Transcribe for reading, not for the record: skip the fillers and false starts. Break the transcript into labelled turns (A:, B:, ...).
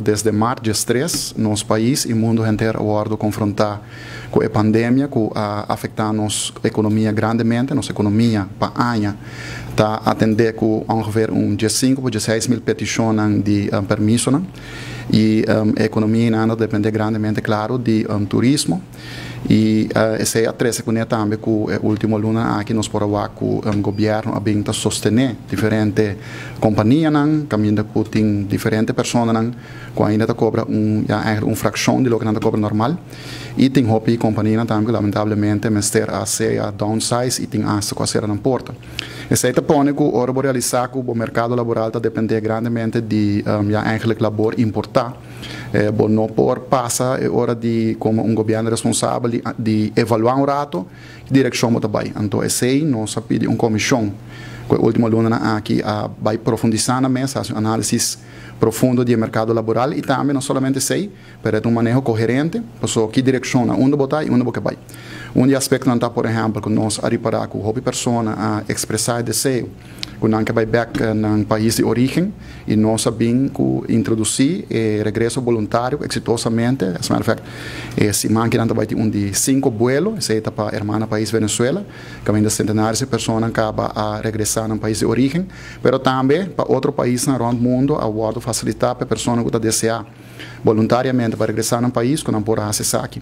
A: Desde maart 13, nos pais y mundo henter a wordo confronta cu e pandemia cu a afecta nos economia grandemente. Nos economia pa aña ta atende cu ongeveer un 15 pa 16 mil peticion di permiso y economia ta depende grandemente, claro, di turismo y esey a trece cune tambe cu e ultimo luna aki nos por a wak cu gobierno a bin ta sostene diferente compania nan, caminda cu tin diferente persona nan cu ainda ta cobra un, ja, eigenlijk un fraccion di loke nan ta cobra normal y tin hopi compania nan tambe lamentablemente mester a sea downsize y tin hasta cu a cera nan porta. Esey ta pone cu ora bo realisa cu e mercado laboral ta depende grandemente di ja, eigenlijk labor importa, bo no por pasa e ora di como un gobierno responsabel di evalua un rato direccion bo ta bay. Anto, esey nos a pidi un comision cu e ultimo luna aki a bay profundisa na mesa, un analisis profundo di mercado laboral y tambe no solamente esey, pero un maneho coherente, paso ki direccion na unda bo ta y unda bo bay. Un di aspecto nan ta, por ehempel, cu nos a ripara cu hopi persona a expresa deseo cu nan bay back na pais di origen y nos a bin cu introduci e regreso voluntario exitosamente. As a matter of fact, siman aki nan bay tin un di cinco vuelo, esey ta pa hermana pais Venezuela, caminda centenares di persona caba a regresa na pais di origen, pero tambe pa otro pais na rond mundo a wordo facilita pa persona cu ta desea voluntariamente pa regresa na pais cu nan por haci esaki.